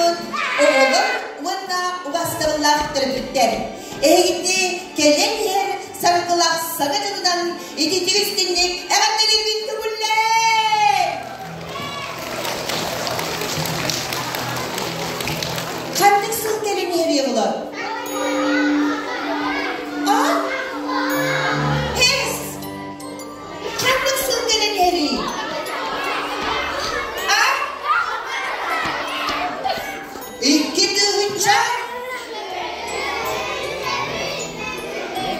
мустубут оҕолор уонна убаастабыллаах төрөппүттэр! Эһигини кэлэн иһэр саргылаах саҥа дьылынан ититик истиҥник эҕэрдэлиирбин көҥүллээ! Ханнык сыл кэлэн иһэрий оҕолор? А? Һэс! Ханнык сыл кэлэн иһэрий? А? 2000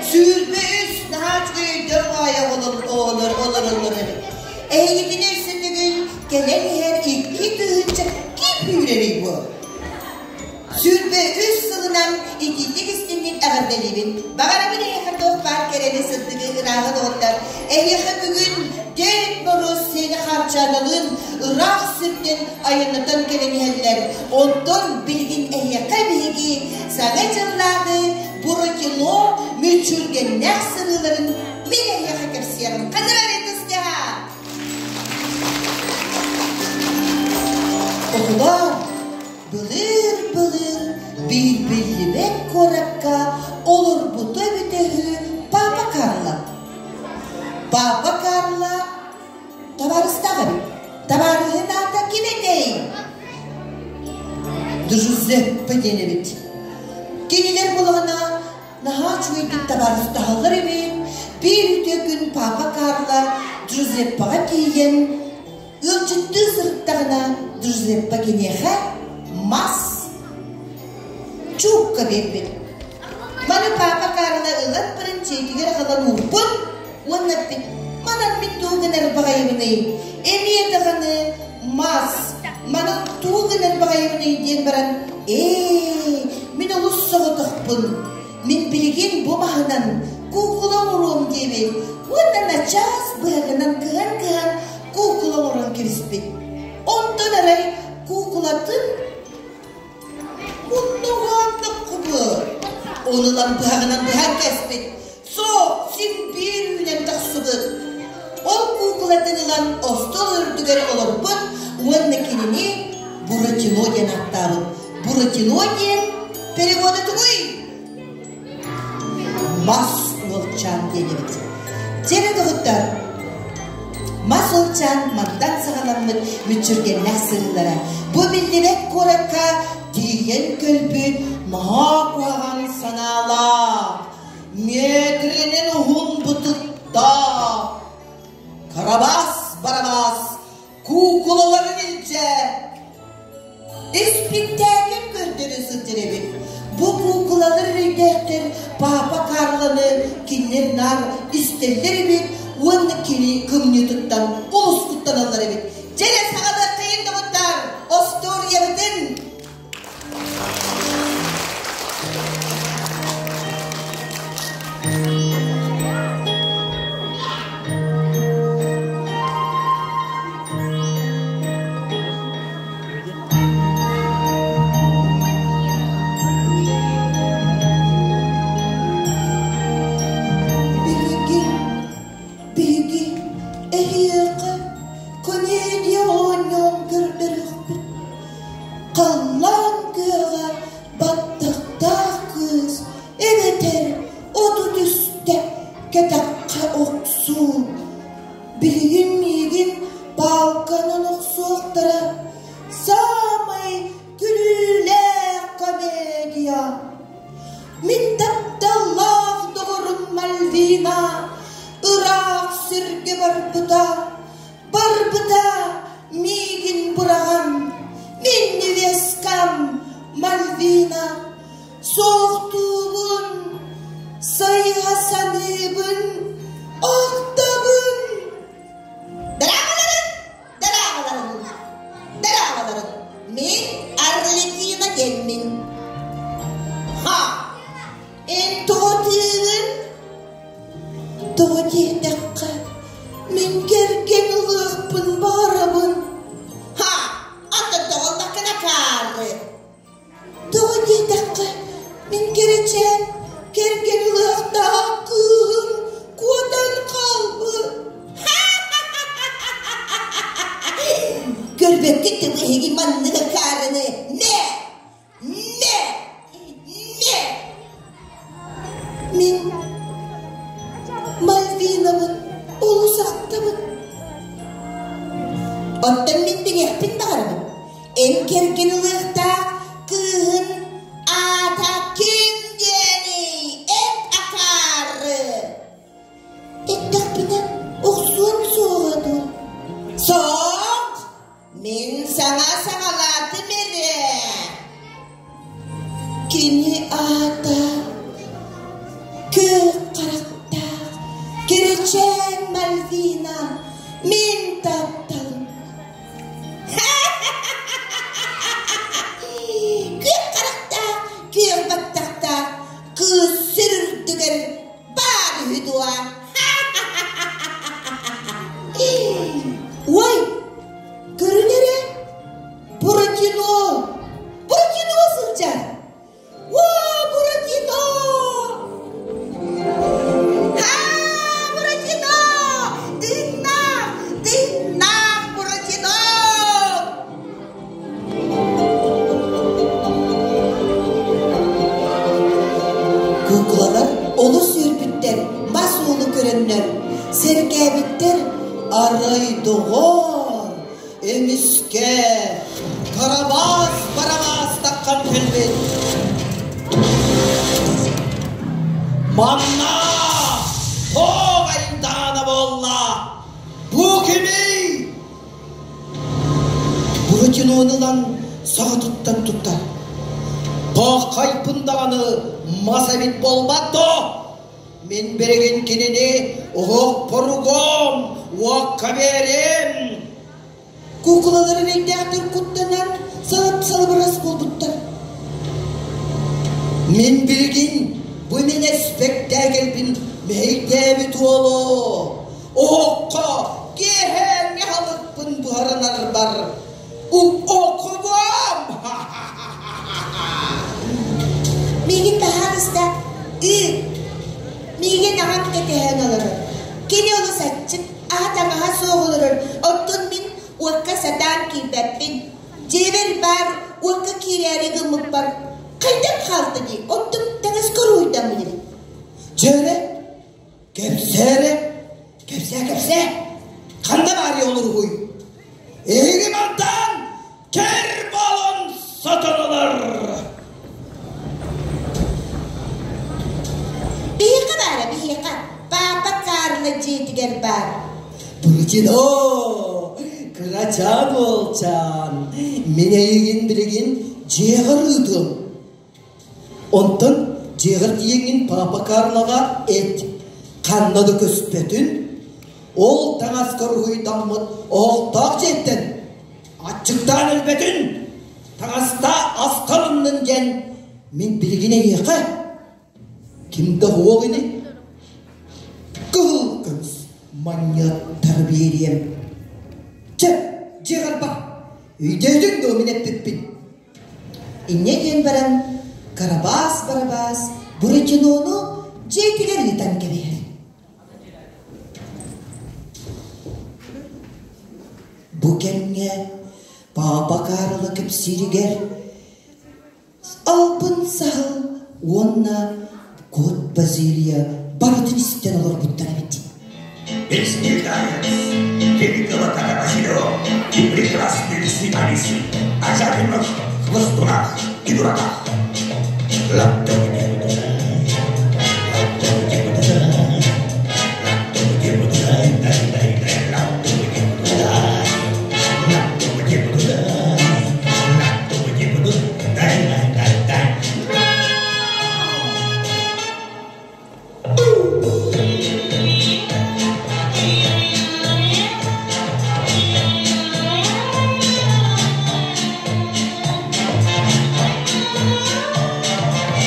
23 наһаа үчүгэй өйдөөх аайа олороллор олороллор эбит. Эһигитини өссө төгүл кэлэн иһэр 2000 кип үүрэрий бу? 23 сылынан итиитик истиҥник эҕэрдэлиибин. Баҕарабын эһиэхэ туох баар кэрэни сырдыгы ырааҕы доҕоттор. Эһиэхэ бүгүн Дед Мороз сиэнэ Хаарчааналыын ыраах сиртэн айаннатан кэлэн иһэллэр. Онтон билигин эһиэхэ биһиги Саҥа дьыллааҕы Буратино мүччүргэннээх сырыыларын мин эһиэхэ кэпсиэҕим. Ханна барытыстаһа? Оҕолор, Былыыр-былыр биир биллибэт куоракка олорбута эбитэ үһү Папа Карло. Папа Карло табаарыстаах эбит. Табаарыһын аата ким этэй? Джузеппе диэн эбит. Кинилэр булаҕына наһаа үчүгэйдик табаарыстаһаллар эбит. Биир үтүө күн Папа Карло Джузеппеҕа тиийэн Ыалдьыттыы сырыттаҕына Джузеппе киниэхэ мас чуукка биэрбит. Маны папа Карло ылан баран дьиэтигэр аҕалан уурбут уонна эппит: «Манан мин тугу гынар баҕайыбыный? Эмиэ даҕаны мас, манан тугу гынар баҕайыбыный?» диэн баран, «Ээ, мин олус соҕотохпун. Мин билигин бу маһынан куукула оҥоруом» диэбит уонна начаас быһаҕынан кыһан-кыһан куукула оҥорон кэбиспит. Онтон арай куукулатын муннугуоннуккубу Ону ылан быһаҕынан быһан кэспит. Суох, син биир үүнэн тахсыбыт. Ол куукулатын ылан остуол үрдүгэр олорбут уонна кинини Буратино диэн ааттаабыт. Буратино диэн перевода тугуй? Мас уолчаан диэн эбит. Дьэ доҕоттор, мас уолчаан мантан саҕаламмыт мүччүргэннээх сырыылара бу биллибэт куоракка тиийэн кэлбит наһаа куһаҕан санаалаах, миэтиринэн уһун бытыктаах, Карабас-Барабас куукулаларын илдьэ Испиктээкил көрдөрө сылдьар эбит. Бу куукулалар эрэйдээхтэр Папа Карлоны кинилэр наар истэллэр эбит уонна кини кымньыытыттан олус куттаналлар эбит. Дьэ эрэ саҕалыаххайын доҕоттоор, остуоруйабытын! Биһиги, биһиги эһиэхэ комедия оонньоон көрдөрүөхпүт. Халлаан күөҕэ баттахтаах кыыс эбэтэр оту түстэ кэтэххэ охсуу. Билигин миигин паалканан охсуохтара. Саамай күлүүлээх комедия. Мин тапталлаах доҕорум Мальвина ыраах сиргэ барбыта, барбыта миигин быраҕан, мин невеска. Эн кэргэн ылыахтаах кыыһын аата ким диэний? Эт акаары! Эттэхпинэ охсуом суоҕа дуу? Суох! Мин саҥа саҥалаатым эрэ. Кини аата күөх харахтаах Кирэчээн Мальвина мин тапталым. Күөх харахтаах, күөх баттахтаах кыыс сир үрдүгэр баар үһү дуо? Ой, көрүн эрэ, Буратино! Буратино сылдьар! Уо, Буратино! Ха, Буратино! Тыыннаах, тыыннаах Буратино! Куукулалар олус үөрбүттэр, мас уолу көрөннөр, сэргээбиттэр, арай доҕоор, эмискэ Карабас Барабас таххан кэлбит. Манна туох айдаана буолла? Бу кимий? Буратиноны ылан саҕатыттан туттар. Тооххойбун даҕаны мас эбит буолбат дуо? Мин билигин кинини оһохпоругом, уокка биэрим. Куукулалар эрэйдээхтэр куттанан салып-салыбырас буолбуттар. Мин билигин бу мин эспэктээкилбин мэһэйдээбит уолу оһоххо киэһээҥҥи аһылыкпын буһарынарбар окугуом! Миигин таһаарыста ыыт. Миигин аҕам кэтэһэн олорор. Кини олус аччык, аһа-таҥаһа суох олорор. Оттон мин уокка сатаан киирбэппин. Дьиэбэр баар уокка киирээри гыммыппар хайдах хаалта дии, оттон таҥаска уруһуйдаммын эбит. Дьэ эрэ, Кэпсээ эрэ, кэпсээ, кэпсээ. Ханна баарый ол уруһуй? Эһиги мантан кэр буолан сатаналар. Биһиэхэ баара, биһиэхэ. Папа Карло дьиэтигэр баар. Буратино, кырачаан уолчаан, мин эйигин билигин дьиэҕэр ыытыам. Онтон дьиэҕэр тиийэҥҥин Папа Карлоҕа эт, ханна да көспөтүн, ол таҥаска уруһуйдаммыт оһохтоох дьиэттэн аччыктаан өлбөтүн, таҥаста астарыннын диэн мин билигин эйиэхэ ким да уол ини кыһыл көмүс манньыаттары биэриэм. Чэ, дьиэҕэр бар, өйдөөтүҥ дуо мин эппиппин? Инньэ диэн баран Карабас-Барабас Буратинону дьиэтигэр ыытан кэбиһэр. Бу кэмҥэ Папа Карло кэпсииригэр Албын саһыл уонна Кот Базилия барытын истэн олорбуттар эбит. Песни танец, великого Карабасилио и прекрасной лисы Алисы о жадинах, хвостунах и дураках.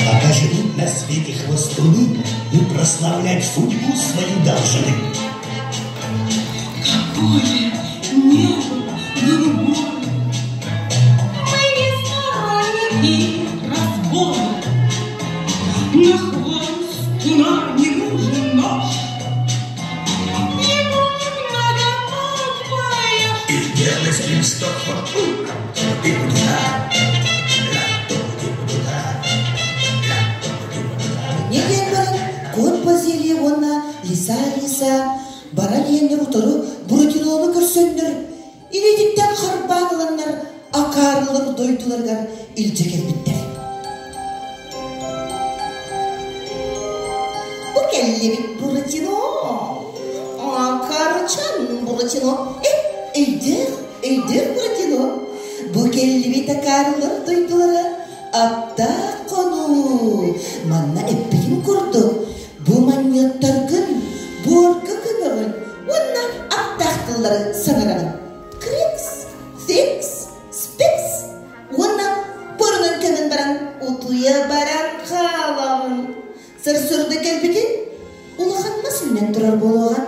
Пока живут на свете хвостуны, мы прославлять судьбу свою должны. Какое небо голубое! Мы не сторонники разбоя, Но хвостуна не нужен нож. Не будем нагонять поешь. И делай с ним что хочешь. Инньэ диэн баран Кот Базилия уонна Лиса-Лиса баран иһэннэр утары Буратинону көрсөннөр, илиититтэн харбаан ыланнар акаарылар. Акаарылар дойдуларыгар илдьэ кэлбиттэр. Бу кэллибит Буратино. Акаарычан Буратино. Э, өйдөөх, өйдөөх Буратино. Бу кэллибит акаарылар дойдулара аптаах хонуу. Манна эппитим курдук, бу манньыаттаргын буорга көмөҕүн уонна аптаах тыллары саҥараҕын. Крикс, фикс, спикс уонна порунан көмөн баран утуйа баран хаалаҕын. Сарсыарда кэлбитин улахан мас үүнэн турар буолуоҕа.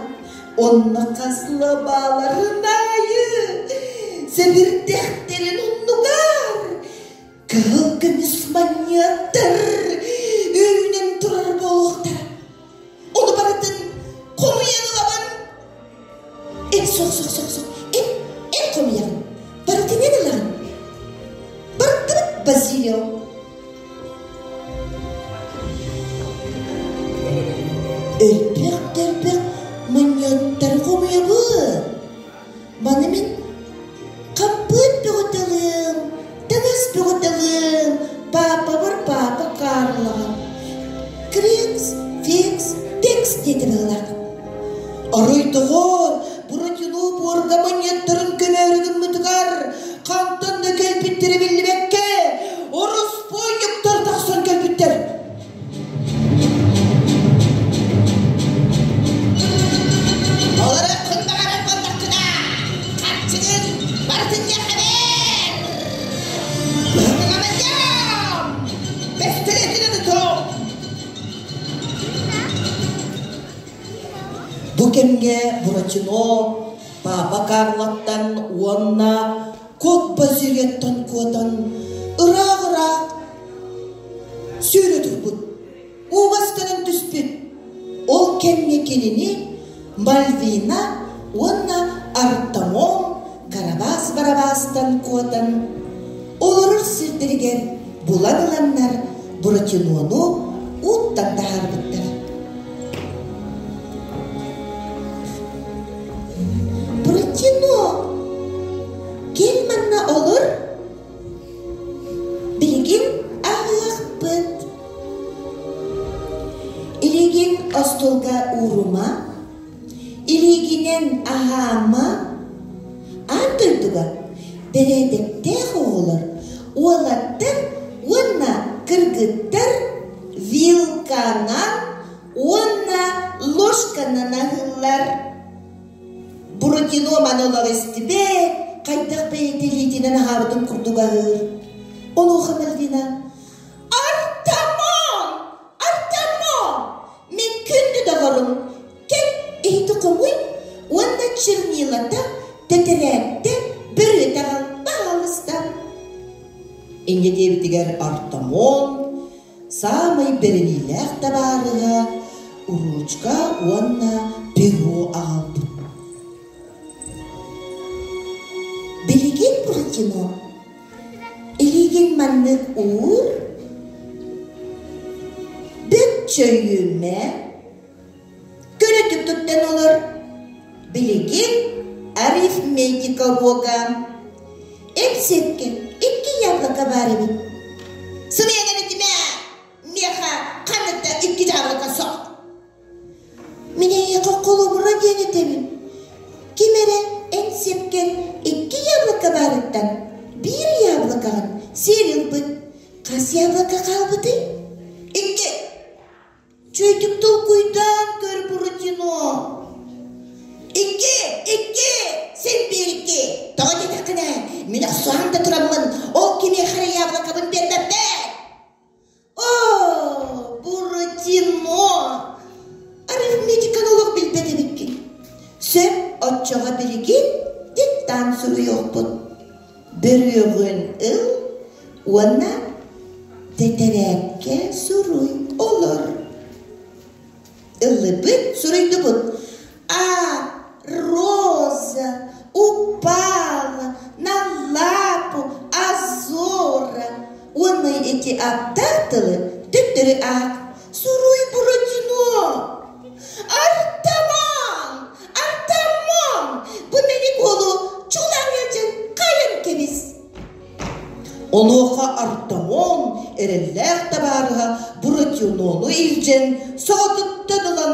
Онно хас лабааларын аайы сэбирдэхтэрин оннугар кыһыл көмүс манньыаттар үүнэн турар буолуохтара. Ону барытын хомуйан ылабын. Эн суох, суох, суох, суох. Эн, эн хомуйаҕын. Барытын эн ылаҕын. Барыттыбыт, Базилио. Элбэх-элбэх манньыаттары хомуйабын. Маны мин хаппыт бөҕөтөлүөм, таҥас бөҕөтөлүөм, паапабар паапа Карлоҕа. Крекс, фекс, текс диэтэ быһыылаах. Арай доҕоор, Буратино буорга манньыаттарын көмөөрү гыммытыгар хантан да кэлбиттэрэ биллибэккэ, ороспуойньуктар тахсан кэлбиттэр. Олору күн баҕарар буоллаххына, харчыгын барытын миэхэ бэр! Быһыммамайам! Бэстилиэтинэн ытыам! Бу кэмҥэ Буратино Папа Карлоттан уонна Кот Базилеттан куотан ыраах-ыраах сүүрэ турбут, уугастанан түспүт. Ол кэмҥэ кинини Мальвина уонна Артамон Карабас-Барабастан куотан олорор сирдэригэр булан ыланнар Буратинону ууттан таһаарбыттар. Буратино, кэл манна олор Билигин аһыахпыт. Илиигин остуолга уурума, илиигинэн аһаама. Аан дойдуга бэрээдэктээх оҕолор, уолаттар уонна кыргыттар вилканан уонна ложканан аһыыллар. Буратино маны олох истибэт, хайдах бэйэтэ илиитинэн аһаабытын курдук аһыыр. Онуоха Мальвина «Артамон! Артамон! Мин күндү доҕорум, кэл иһити хомуй уонна чернилата, тэтэрээттэ, бөрүөтэ аҕал, баһаалыста!» Инньэ диэбитигэр Артамон Саамай бэриниилээх табаарыһа уруучка уонна перо аҕалбыт. Билигин Буратино, илиигин маннык уур, бөччөйүмэ, көнөтүк туттан олор. Билигин арифметика уруога. Эпсиэккэ икки яблоко баар эбит. Сымыйанан этимэ! Миэхэ ханнык да икки дьаабылыка суох. Мин эйиэхэ холобура диэн этэбин. Ким эрэ эн сиэпкэр икки яблоко баарыттан биир яблокаҕын сиэри ылбыт. Хас яблоко хаалбытый? Икки. Чөйтүк толкуйдаан көр Буратино. Икки, икки, син биир икки. Тоҕо диэтэххинэ, мин охсуһан да тураммын, ол кимиэхэ эрэ яблокабын биэрбэппин. О, Буратино! Арифметиканы олох билбэт эбиккин. Сөп, оччоҕо билигин диктант суруйуохпут. Бөрүөҕүн ыл уонна тэтэрээккэ суруй олор. Ыллыбыт, суруйдубут. А роза упала на лапу Азора. Уонна эти аптаах тылы төттөрү аах. Суруй Буратино. Артамон! Артамон! Бу мэник уолу чулаан ыалдьан хайан кэбис. Онуоха Артамон эрэллээх табаарыһа Буратинону илдьэн соҕотуттан ылан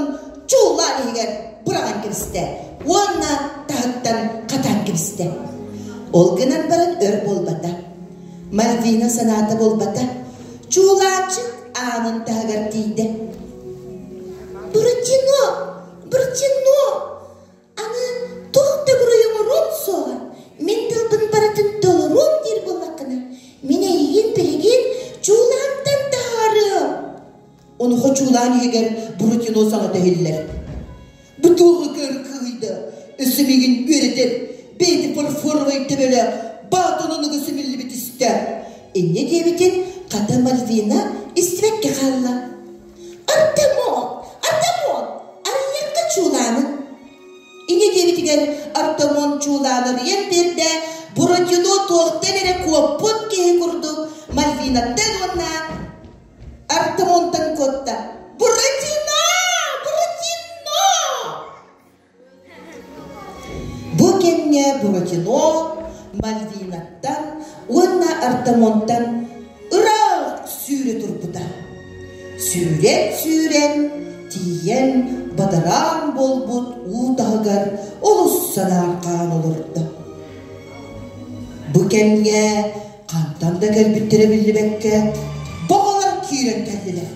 чуулаан иһигэр быраҕан кэбистэ уонна таһыттан хатаан кэбистэ. Ол гынан баран өр буолбата. Мальвина санаата буолбата. Чуулаанчык аанын таһыгар тиийдэ. «Буратино! Буратино! Аны туох да буруйу оҥоруом суоҕа, мин тылбын барытын толоруом диир буоллаххына, мин эйигин билигин чуулаантан таһаарыам. Онуоха чуулаан иһигэр Буратино саҥата иһиллэр. Бу туоҕу көр кыыһыйда, өссө миигин үөрэтэр, бэйэтэ фарфоровай төбөлөөх, баатон аныгы симиллибит истэ. Инньэ диэбитин хата Мальвина истибэккэ хаалла. Артемон! Артемон! Арыйыахха чуулааны! Инньэ диэбитигэр Артемон чуулааны арыйан биэрдэ, Буратино туохтан эрэ куоппут киһи курдук Мальвинаттан уонна Артемонтан куотта. Буратино! Буратино! Бу кэмҥэ Буратино Мальвинаттан уонна Артамонтан ыраах сүүрэ турбута. Сүүрэн-сүүрэн тиийэн бадараан буолбут уу таһыгар олус санаарҕаан олордо. Бу кэмҥэ хантан да кэлбиттэрэ биллибэккэ боҕолор киирэн кэллилэр.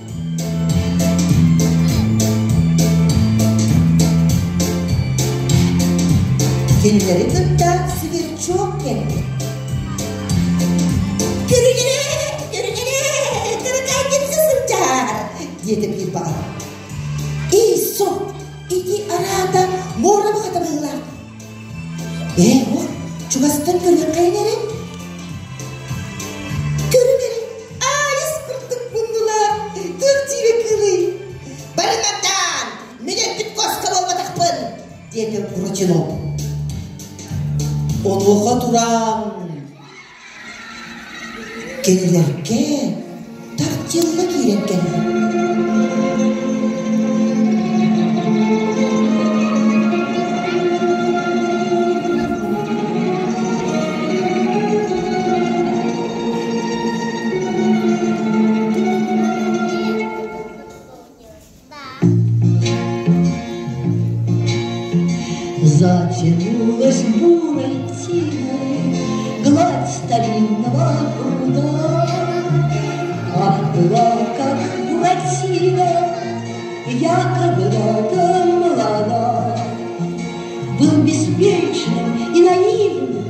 Кинилэри кытта Сверчок кэлбит. Көрүҥэрэ, көрүҥэрэ, кыракай кимсэ сылдьар, диэтэ биир баҕа. Эй, сок, ити араата муора баҕата быһыылаах. Ээ, уол, чугастан көрүөххэйин эрэ. Көрүҥ эрэ, аайыс курдук муннулар, туох дьиибэ кыылый? Барыматаан, мин өлбүт куоска буолбатахпын, диэтэ Буратино. Онуоха туран Кинилэргэ тортилла киирэн кэллэ. Затянулась бурой тиной Гладь старинного пруда. Ах, была, как Буратино, Я когда-то молода. Был беспечным и наивным,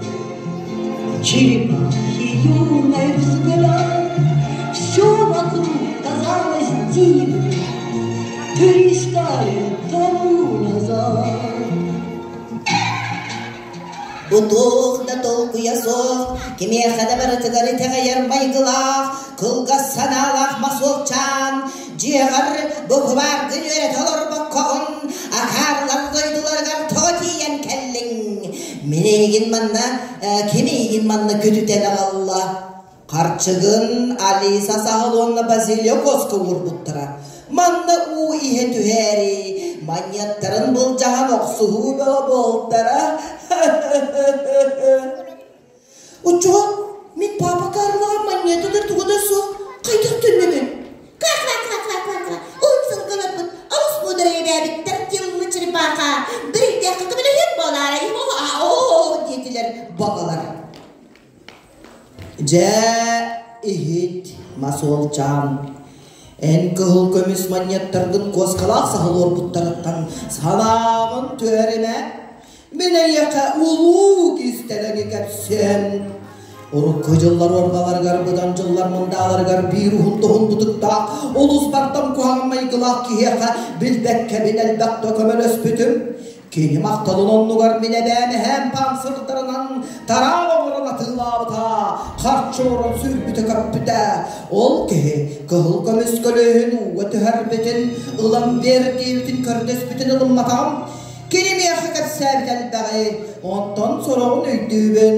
Черепахи юный взгляд, Все вокруг казалось дивным, 300 лет тому назад. Бу туох да толкуйа суох, кимиэхэ да барытыгар итэҕэйэр майгылаах, кылгас санаалаах масуолчаан, дьиэҕэр букубааргын үөрэтэ олорбоккоҕун, акаарылар дойдуларыгар тоҕо тиийэн кэллиҥ? Мин эйигин манна, ким эйигин манна көтүтэн аҕалла? Харчыгын Алиса саһыл уонна Базилио куоска уурбуттара. Манна уу иһэ түһээри, манньыаттарын былдьаһан охсуһуу бөҕө буолтара. Оччоҕо мин папа Карлаҕа манньыата да туга да суох хайдах төннөбүн? Ква-ква-ква-ква-ква-ква, уһун сылгыларбыт олус муударай эбээбиттэр тыллы черепаха, бириктээххэ көмөлөһүөн буолаарай, оо диэтилэр баҕалар. Дьэ, иһит, мас уолчаан, эн кыһыл көмүс манньыаттаргын куоскалаах саһыл уорбуттарыттан санааҕын түһэримэ. Мин эйиэхэ улуу кистэлэҥи кэпсиэм. Урукку дьыллар уорҕаларыгар, быдан дьыллар мындааларыгар биир уһун туһун бутуктаах, олус бардам куһаҕан майгылаах киһиэхэ билбэккэбин элбэхтэ көмөлөспүтүм. Кини махталын оннугар мин эбээм эһээм паансырдарынан тараах оҥорон атыылаабыта, харчы оҥорон сүүрбүтэ-көппүтэ. Ол киһи кыһыл көмүс көлөһүн ууга түһэрбитин, ылан биэр диэбитин көрдөспүтүн ылымматаҕым. Кини миэхэ кэпсээбит элбэҕи, онтон сороҕун өйдүүбүн.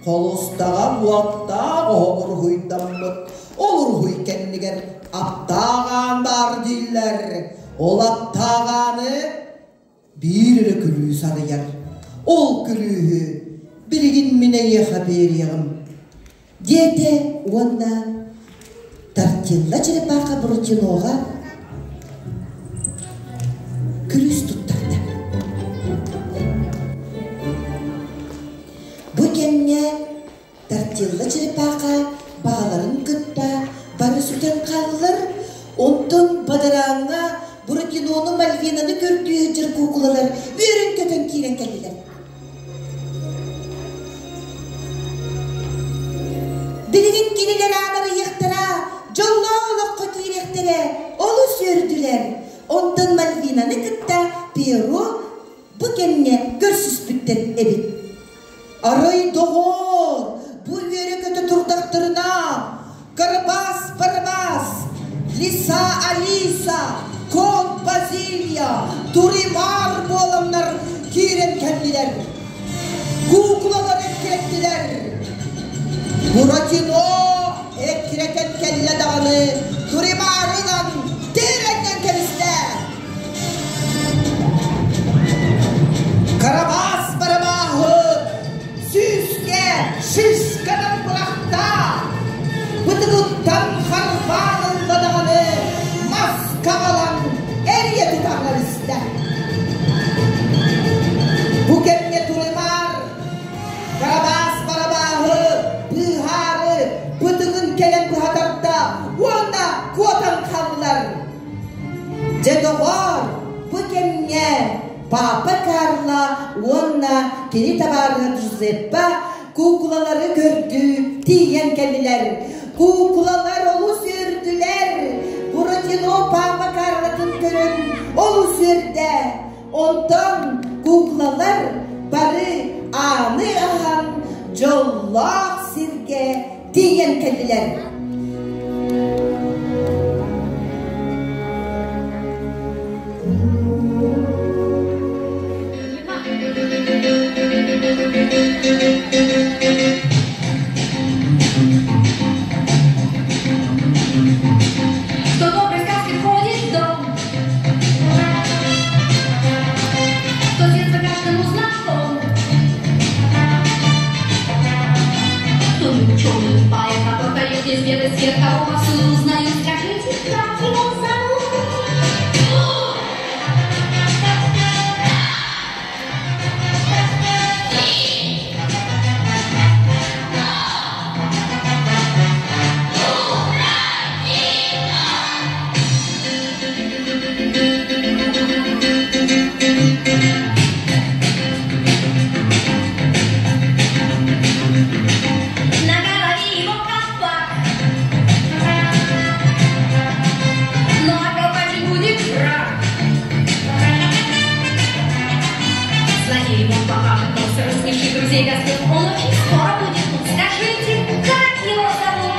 Холустаҕа уоттаах оһох уруһуйдаммыт. Ол уруһуй кэннигэр аптаах аан баар дииллэр. Ол аптаах ааны биир эрэ күлүүс арыйар. Ол күлүүһү билигин мин эйиэхэ биэриэҕим. Диэтэ уонна Тортилла черепаха Буратиноҕа күлүүс туттарда. Бу кэмҥэ Тортилла черепаха баҕаларын кытта бары сүтэн хааллылар, онтон бадарааҥҥа Буратинону Мальвинаны көрдүү сылдьар куукулалар үөрэн-көтөн киирэн кэллилэр. Билигин кинилэр аанарыйыахтара, дьоллоох олоххо киириэхтэрэ, олус үөрдүлэр. Онтон Мальвинаны кытта Перо бу кэмҥэ көрсүспүттэр эбит. Арай доҕоор, бу үөрэ-көтө турдахтарына, Карабас-Барабас, Лиса Алиса, Кот Базилия, Туримар буоланнар киирэн кэллилэр. Куукулалар эккирэттилэр. Буратино эккирэтэн кэллэ даҕаны Туримары ылан тиэрэннэн кэбистэ. Карабас Барабаһы сүүскэ шишканан бырахта. Бытыгыттан харбаан ылла даҕаны маска аҕалан эрийэ тутан истэ. Бу кэмҥэ Туримар Карабас Барабаһы быыһаары бытыгын кэлэн быһатарда уонна куотан хааллар. Дьэ доҕоор, бу кэмҥэ Папа Карло уонна кини табаарыһа Джузеппе куукулалары көрдүү тиийэн кэллилэр. Куукулалар олус үөрдүлэр. Буратино Папа Карлотын көрөн олус үөрдэ. Онтон куукулалар бары ааны аһан дьоллоох сиргэ тиийэн кэллилэр. Что доброй сказки входит в дом, что детство каждому знаком, кто не ученый, не поэт, а только лишь весь белый свет, кого повсюду узнают, скажите, как его зовут? На голове его колпак, ну а колпачек будет враг. Злодеям он покажет нос, рассмешит друзей гостей. Он очень скоро будет тут. Скажите, как его зовут?